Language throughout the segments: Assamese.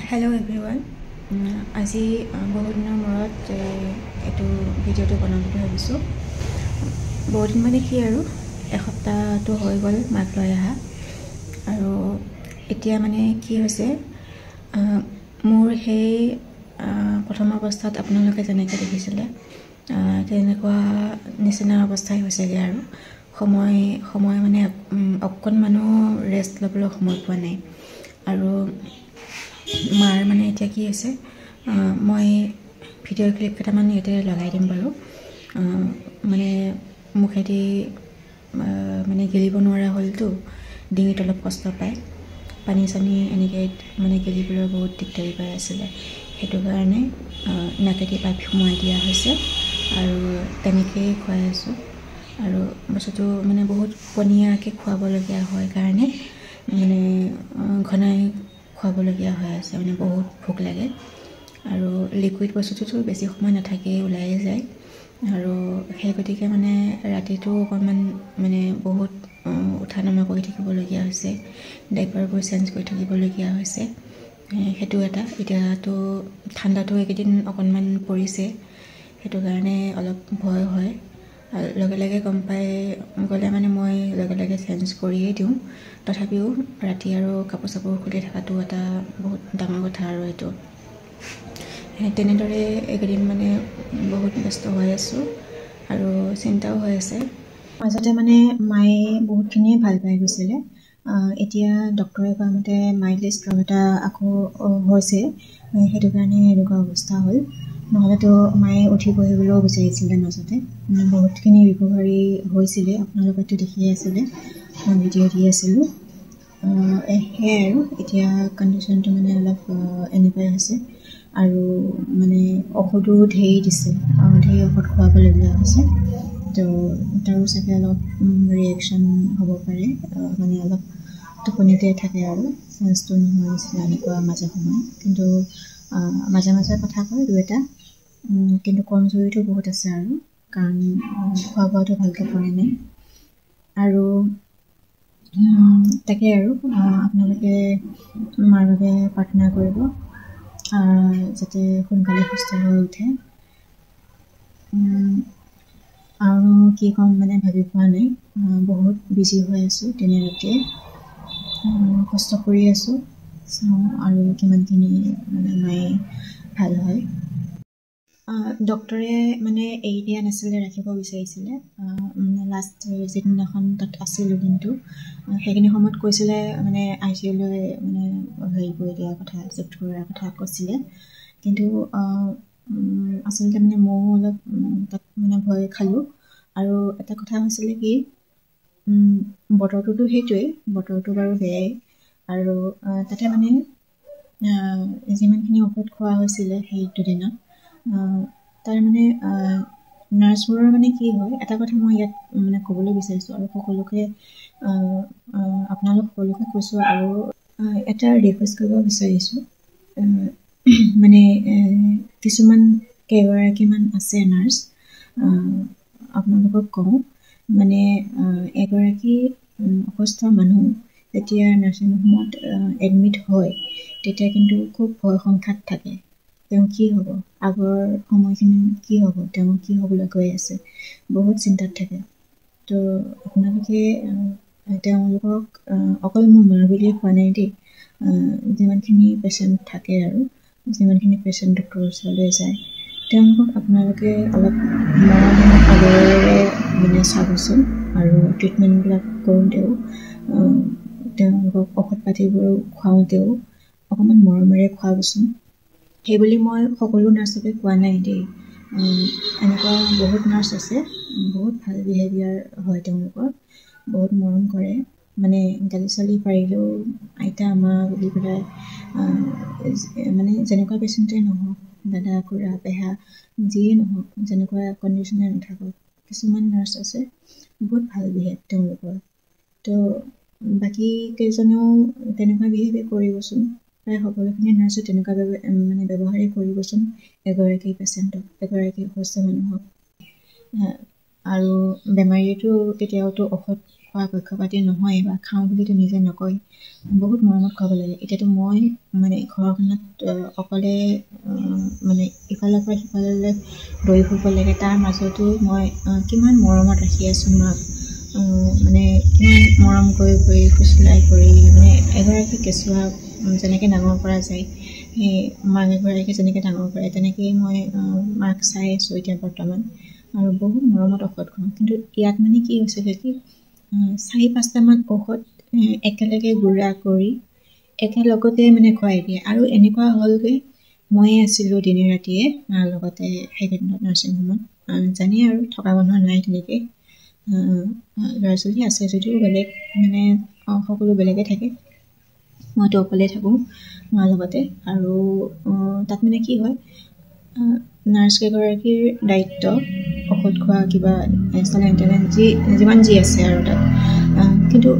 হেল্ল' এভৰিৱান, আজি বহুত দিনৰ মূৰত এইটো ভিডিঅ'টো বনাম বুলি ভাবিছোঁ। বহুত দিন মানে কি আৰু, এসপ্তাহটো হৈ গ'ল মাক লৈ অহা। আৰু এতিয়া মানে কি হৈছে, মোৰ সেই প্ৰথম অৱস্থাত আপোনালোকে যেনেকৈ দেখিছিলে তেনেকুৱা নিচিনা অৱস্থাই হৈছেগৈ আৰু। সময় সময় মানে অকণমানো ৰেষ্ট ল'বলৈ সময় পোৱা নাই। আৰু মাৰ মানে এতিয়া কি হৈছে, মই ভিডিঅ' ক্লিপ কেইটামান ইয়াতে লগাই দিম বাৰু। মানে মুখেদি মানে গিলিব নোৱাৰা হ'লতো, ডিঙিত অলপ কষ্ট পায়, পানী চানী এনেকৈ মানে গিলিবলৈ বহুত দিগদাৰী পাই আছিলে। সেইটো কাৰণে নাকেদি পাইপ সোমোৱাই দিয়া হৈছে আৰু তেনেকৈয়ে খুৱাই আছোঁ। আৰু বস্তুটো মানে বহুত পনীয়াকৈ খুৱাবলগীয়া হয় কাৰণে মানে ঘনাই খুৱাবলগীয়া হৈ আছে, মানে বহুত ভোক লাগে। আৰু লিকুইড বস্তুটোতো বেছি সময় নাথাকেই, ওলায়ে যায়। আৰু সেই গতিকে মানে ৰাতিটো অকণমান মানে বহুত উঠা নমা কৰি থাকিবলগীয়া হৈছে, ডাইপাৰবোৰ চেঞ্জ কৰি থাকিবলগীয়া হৈছে, সেইটো এটা। এতিয়াতো ঠাণ্ডাটো এইকেইদিন অকণমান পৰিছে, সেইটো কাৰণে অলপ ভয় হয়। লগে লগে গম পাই গ'লে মানে মই লগে লগে চেঞ্জ কৰিয়েই দিওঁ। তথাপিও ৰাতি আৰু কাপোৰ চাপোৰ খুলি থকাটো এটা বহুত ডাঙৰ কথা আৰু এইটো। তেনেদৰে এইকেইদিন মানে বহুত ব্যস্ত হৈ আছোঁ আৰু চিন্তাও হৈ আছে। মাজতে মানে মায়ে বহুতখিনিয়ে ভাল পাই গৈছিলে। এতিয়া ডক্টৰে কোৱা মতে মাইল্ড ষ্ট্ৰক এটা আকৌ হৈছে, সেইটো কাৰণে এনেকুৱা অৱস্থা হ'ল। নহ'লেতো মায়ে উঠি বহিবলৈও বিচাৰিছিলে মাজতে, বহুতখিনি ৰিকভাৰী হৈছিলে, আপোনালোকেতো দেখিয়ে আছিলে, মই ভিডিঅ' দি আছিলোঁ। সেয়াই আৰু এতিয়া কণ্ডিশ্যনটো মানে অলপ এনেকুৱাই হৈছে। আৰু মানে ঔষধো ঢেৰ দিছে, ঢেৰ ঔষধ খুৱাবলগীয়া হৈছে। তো তাৰো চাগে অলপ ৰিয়েকশ্যন হ'ব পাৰে, মানে অলপ টোপনিতে থাকে আৰু চেঞ্চটো নোহোৱা নিচিনা এনেকুৱা মাজে সময়ে। কিন্তু মাজে মাজে কথা কয় দুই এটা, কিন্তু কমজুৰিটো বহুত আছে আৰু, কাৰণ খোৱা বোৱাটো ভালকৈ কৰা নাই। আৰু তাকে আৰু আপোনালোকে মাৰ বাবে প্ৰাৰ্থনা কৰিব যাতে সোনকালে সুস্থ হৈ উঠে। আৰু কি ক'ম মানে ভাবি পোৱা নাই, বহুত বিজি হৈ আছোঁ দিনে ৰাতিয়ে, কষ্ট কৰি আছোঁ। চাওঁ আৰু কিমানখিনি মানে মায়ে ভাল হয়। ডক্টৰে মানে এৰি দিয়া নাছিলে, ৰাখিব বিচাৰিছিলে। লাষ্ট যিদিনাখন তাত আছিলোঁ, কিন্তু সেইখিনি সময়ত কৈছিলে মানে I C ইউলৈ মানে হেৰি কৰি দিয়াৰ কথা, চিফ্ট কৰাৰ কথা কৈছিলে। কিন্তু আচলতে মানে ময়ো অলপ তাত মানে ভয় খালোঁ। আৰু এটা কথা হৈছিলে কি, বতৰটোতো সেইটোৱেই, বতৰটো বাৰু বেয়াই। আৰু তাতে মানে যিমানখিনি ঔষধ খোৱা হৈছিলে সেই দুদিনত, তাৰ মানে নাৰ্ছবোৰৰ মানে কি হয়, এটা কথা মই ইয়াত মানে ক'বলৈ বিচাৰিছোঁ আৰু সকলোকে, আপোনালোক সকলোকে কৈছোঁ আৰু এটা ৰিকুৱেষ্ট কৰিব বিচাৰিছোঁ। মানে কিছুমান কেইগৰাকীমান আছে নাৰ্ছ, আপোনালোকক কওঁ মানে এগৰাকী অসুস্থ মানুহ যেতিয়া নাৰ্ছিং হোমত এডমিট হয়, তেতিয়া কিন্তু খুব ভয় সংখ্যাত থাকে। তেওঁ কি হ'ব, আগৰ সময়খিনি কি হ'ব, তেওঁ কি হ'বলৈ গৈ আছে, বহুত চিন্তাত থাকে। তো আপোনালোকে তেওঁলোকক, অকল মোৰ মা বুলিয়ে কোৱা নাই দেই, যিমানখিনি পেচেণ্ট থাকে আৰু যিমানখিনি পেচেণ্ট ডক্টৰৰ ওচৰলৈ যায়, তেওঁলোকক আপোনালোকে অলপ মৰম আদৰেৰে মানে চাবচোন। আৰু ট্ৰিটমেণ্টবিলাক কৰোঁতেও, তেওঁলোকক ঔষধ পাতিবোৰ খুৱাওঁতেও অকণমান মৰমেৰে খুৱাবচোন। সেইবুলি মই সকলো নাৰ্ছকে কোৱা নাই দেই, এনেকুৱা বহুত নাৰ্ছ আছে বহুত ভাল বিহেভিয়াৰ হয় তেওঁলোকৰ, বহুত মৰম কৰে। মানে গালি চালি পাৰিলেও আইতা আমা বুলি পেলাই, মানে যেনেকুৱা পেচেণ্টেই নহওক, দাদা খুৰা পেহা যিয়ে নহওক, যেনেকুৱা কণ্ডিশ্যনে নাথাকক, কিছুমান নাৰ্ছ আছে বহুত ভাল বিহেভ তেওঁলোকৰ। তো বাকী কেইজনেও তেনেকুৱা বিহেভে কৰিবচোন, প্ৰায় সকলোখিনি নাৰ্ছে তেনেকুৱা মানে ব্যৱহাৰেই কৰিবচোন এগৰাকী পেচেণ্টক, এগৰাকী অসুস্থ মানুহক। আৰু বেমাৰীয়েতো কেতিয়াওতো ঔষধ খোৱা পক্ষপাতি নহয় বা খাওঁ বুলিতো নিজে নকয়, বহুত মৰমত খুৱাব লাগে। এতিয়াতো মই মানে ঘৰখনত অকলে মানে ইফালৰ পৰা সিফাললৈ দৌৰি ফুৰিব লাগে, তাৰ মাজতো মই কিমান মৰমত ৰাখি আছোঁ মাক, মানে কিমান মৰম কৰি কৰি ফুচুলাই কৰি, মানে এগৰাকী কেঁচুৱা যেনেকৈ ডাঙৰ কৰা যায়, সেই মাক এগৰাকীয়ে যেনেকৈ ডাঙৰ কৰে তেনেকৈয়ে মই মাক চাই আছোঁ এতিয়া বৰ্তমান, আৰু বহুত মৰমত ঔষধ খুৱাওঁ। কিন্তু ইয়াত মানে কি হৈছিলে কি 4-5টামান ঔষধ একেলগে গুড়া কৰি একেলগতে মানে খুৱাই দিয়ে। আৰু এনেকুৱা হ'লগৈ, ময়ে আছিলোঁ দিনে ৰাতিয়ে মাৰ লগতে সেইকেইদিনত নাৰ্ছিং হোমত, জানেই আৰু থকা মানুহ নাই তেনেকৈ, ল'ৰা ছোৱালী আছে যদিও বেলেগ, মানে সকলো বেলেগে থাকে, মইতো অকলেই থাকোঁ মাৰ লগতে। আৰু তাত মানে কি হয়, নাৰ্ছ কেইগৰাকীৰ দায়িত্ব ঔষধ খোৱা, কিবা চেলাইন টেলাইন যি যিমান যি আছে আৰু তাত। কিন্তু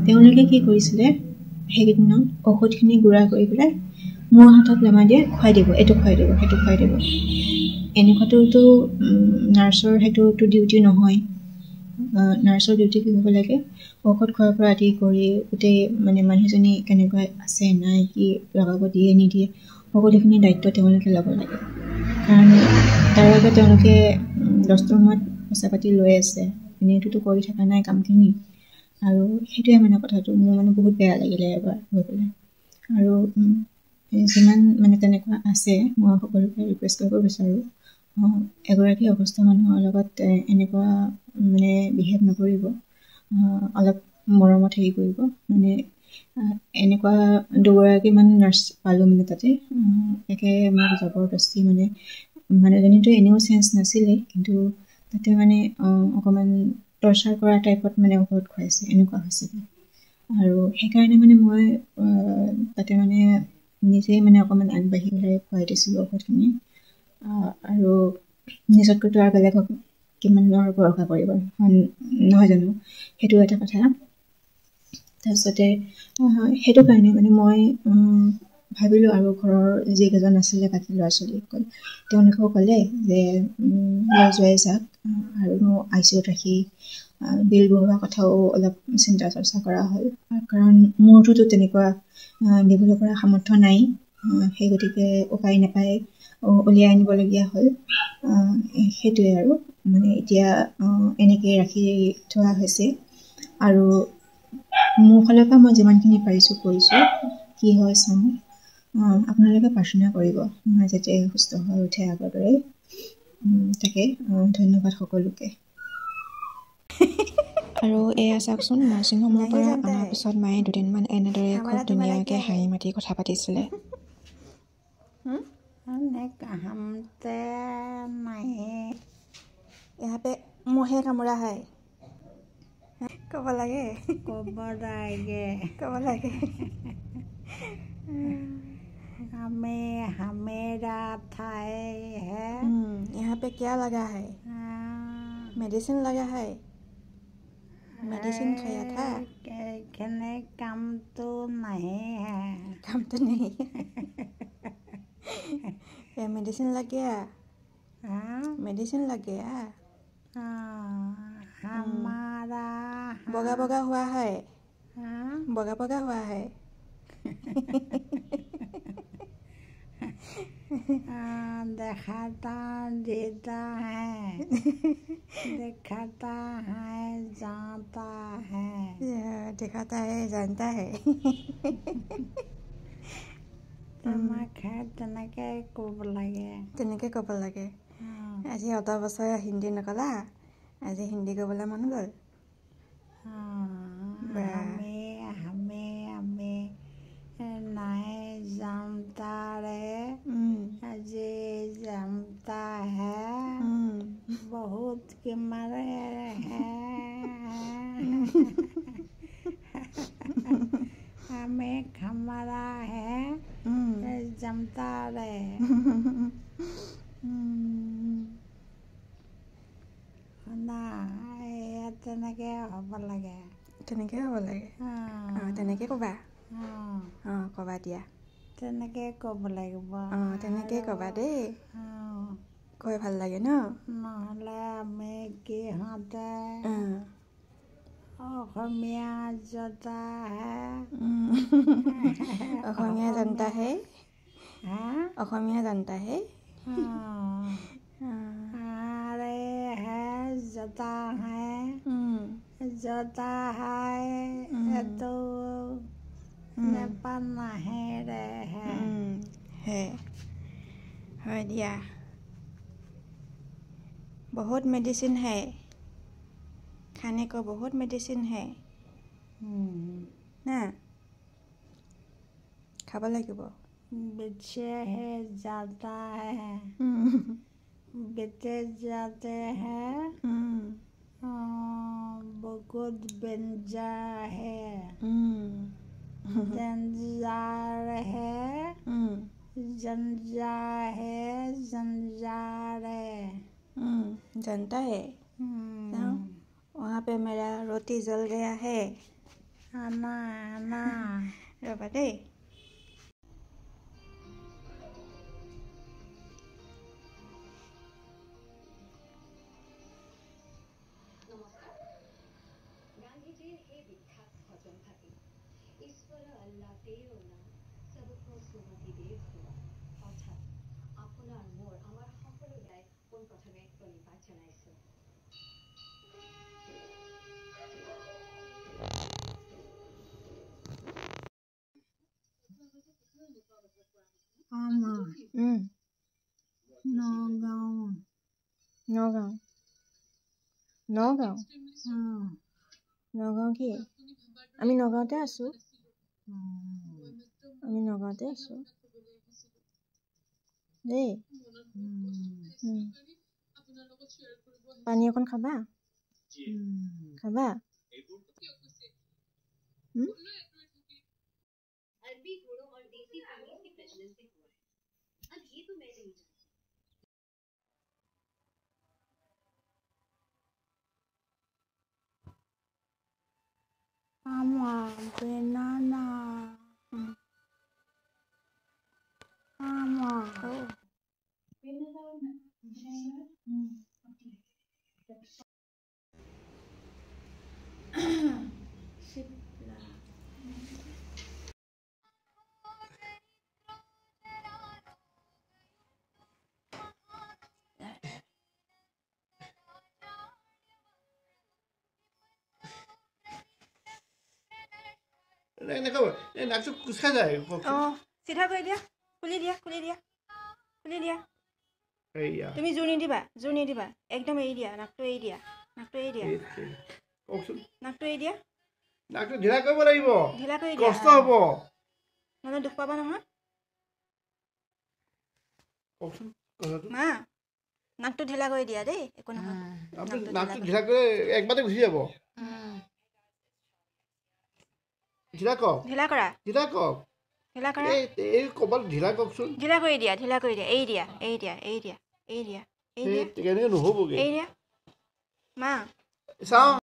তেওঁলোকে কি কৰিছিলে, সেইকেইদিনত ঔষধখিনি গুড়া কৰি পেলাই মোৰ হাতত নমাই দিয়ে, খুৱাই দিব, এইটো খুৱাই দিব, সেইটো খুৱাই দিব। এনেকুৱাটোতো নাৰ্ছৰ সেইটোতো ডিউটি নহয়। নাৰ্ছৰ ডিউটি কি হ'ব লাগে, ঔষধ খোৱাৰ পৰা আদি কৰি গোটেই মানে মানুহজনী কেনেকুৱা আছে নাই, কি লগাব দিয়ে নিদিয়ে, সকলোখিনি দায়িত্ব তেওঁলোকে ল'ব লাগে। কাৰণ তাৰ বাবে তেওঁলোকে দহটোৰ সময়ত পইচা পাতি লৈ আছে, এনেইটোতো কৰি থকা নাই কামখিনি। আৰু সেইটোৱে মানে কথাটো মোৰ মানে বহুত বেয়া লাগিলে এবাৰ গৈ পেলাই। আৰু যিমান মানে তেনেকুৱা আছে, মই সকলোকে ৰিকুৱেষ্ট কৰিব বিচাৰোঁ, এগৰাকী অসুস্থ মানুহৰ লগত এনেকুৱা মানে বিহেভ নকৰিব, অলপ মৰমত হেৰি কৰিব। মানে এনেকুৱা দুগৰাকীমান নাৰ্ছ পালোঁ মানে তাতে, একে মোক জবৰদস্তি, মানে মানুহজনীতো এনেও চেঞ্চ নাছিলেই, কিন্তু তাতে মানে অকণমান টৰ্চাৰ কৰা টাইপত মানে ঔষধ খুৱাইছে, এনেকুৱা হৈছিলে। আৰু সেইকাৰণে মানে মই তাতে মানে নিজেই মানে অকণমান আগবাঢ়ি পেলাই খুৱাই দিছিলোঁ ঔষধখিনি। আৰু নিজতকৈতো আৰু বেলেগক কিমান আৰু ভৰসা কৰিব, নহয় জানো? সেইটো এটা কথা। তাৰপিছতে সেইটো কাৰণে মানে মই ভাবিলোঁ, আৰু ঘৰৰ যিকেইজন আছিলে বাকী ল'ৰা ছোৱালীসকল, তেওঁলোকেও ক'লে যে লৈ যোৱাই যাক, আৰুনো I C ইউত ৰাখি বিল বঢ়োৱা কথাও অলপ চিন্তা চৰ্চা কৰা হ'ল, কাৰণ মোৰটোতো তেনেকুৱা দিবলৈ পৰা সামৰ্থ্য নাই, সেই গতিকে উপায় নাপায় উলিয়াই আনিবলগীয়া হ'ল। সেইটোৱে আৰু মানে এতিয়া এনেকৈয়ে ৰাখি থোৱা হৈছে। আৰু মোৰ ফালৰ পৰা মই যিমানখিনি পাৰিছোঁ কৰিছোঁ, কি হয় চাওঁ। আপোনালোকে প্ৰাৰ্থনা কৰিব মই যাতে সুস্থ হৈ উঠে আগৰ দৰে। তাকে ধন্যবাদ সকলোকে। আৰু এয়া চাওকচোন, নাৰ্ছিং হোমৰ পৰা অনাৰ পিছত মায়ে দুদিনমান এনেদৰে খুব ধুনীয়াকৈ হাঁহি মাতি কথা পাতিছিলে। यहाँ पे মহে কামোৰা হয়, ক'ব লাগে, ক'ব লাগে, ক'ব লাগে। हमें हमेरा थाए है। यहाँ पे क्या लगा है? मेडिसिन लगा है, मेडिसिन खाया था। कहने काम तो नहीं है, काम तो नहीं है। मेडिसिन लग गया, मेडिसिन लग गया। हमारा बगा बगा हुआ है, बगा बगा हुआ है। दिखाता देता है, दिखाता है जानता है, दिखाता है जानता है। তোমাক তেনেকে ক'ব লাগে, তেনেকে ক'ব লাগে। আজি অত বছৰে হিন্দী নকলা, আজি হিন্দী ক'বলৈ মন গ'ল। हमें हमें नहीं जानता रे, अजे जानता है, बहुत के मरे है। हमें हमारा है जमता रहे। না, তেনেকে হ'ব লাগে, তেনেকে হ'ব লাগে। অঁ, তেনেকে ক'বা। অঁ, ক'বা দিয়া, তেনেকে ক'ব লাগিব। অঁ, তেনেকে ক'বা দেই, কৈ ভাল লাগে ন? নহ'লে আমি কিহঁতে অসমীয়া জতা হে। অসমীয়া जनता है। हाँ। অসমীয়া जनता है। अरे है जता है, जता है तो नेपाल नहीं रे है। है, হয় দিয়া। बहुत मेडिसिन है खाने को, बहुत मेडिसिन है না, খাব লাগিব। बच्चे है जाता है, बेटे जाते हैं, बहुत बेंजा है, जंजार है, जंजार है, जंजार है। जनता है। वहाँ पे मेरा रोटी जल गया है। आना आना। ৰ'বা দেই। নমস্কাৰ। গান্ধীজীৰ সেই বিখ্যাত ভজন ফাঁকি, ঈশ্বৰ আল্লাহ তেৰো নাম, সবকো সুমতি দে ভগৱান, অৰ্থাৎ আপোনাৰ মোৰ আমাৰ সকলো গাই পোনপ্ৰথমে প্ৰণিপাত জনাইছোঁ। আমাৰ নগাঁও। নগাঁও, নগাঁও। নগাঁও কি? আমি নগাঁৱতে আছোঁ। আমি নগাঁৱতে আছোঁ দেই। পানী অকণ খাবা? খাবা? আমাৰ banana, আমাৰ এনেকৈ এই নাকটো কোচ খাই যায়। অঁ, চিধা কৰি দিয়া, খুলি দিয়া, খুলি দিয়া, খুলি দিয়া। এইয়া। তুমি জোৰ নিদিবা, জোৰ নিদিবা, একদম এৰি দিয়া, নাকটো এৰি দিয়া, নাকটো এৰি দিয়া। কওকচোন। নাকটো এৰি দিয়া। নাকটো ঢিলা কৰিব লাগিব। ঢিলা কৰি দিয়া। কষ্ট হ'ব। নহ'লে দুখ পাবা নহয়। কওকচোন কথাটো। মা, নাকটো ঢিলা কৰি দিয়া দেই, একো নহয়। আপুনি নাকটো ঢিলা কৰিলে একবাৰতে গুচি যাব। ঢিলা কৰক। ঢিলা কৰা। ঢিলা কৰক। ঢিলা কৰা। এই ক'ৰবাত ঢিলা কৰকচোন। ঢিলা কৰি দিয়া, ঢিলা কৰি দিয়া, এৰি দিয়া, এৰি দিয়া, এৰি দিয়া, এৰি দিয়া, এৰি দিয়া। কেনেকৈ নহ'বগৈ। এৰি দিয়া মা। চাওঁ।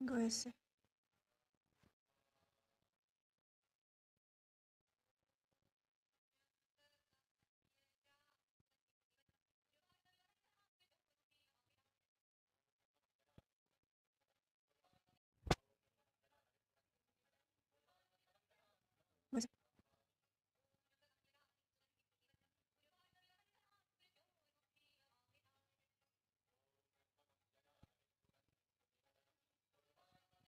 গৈ আছে।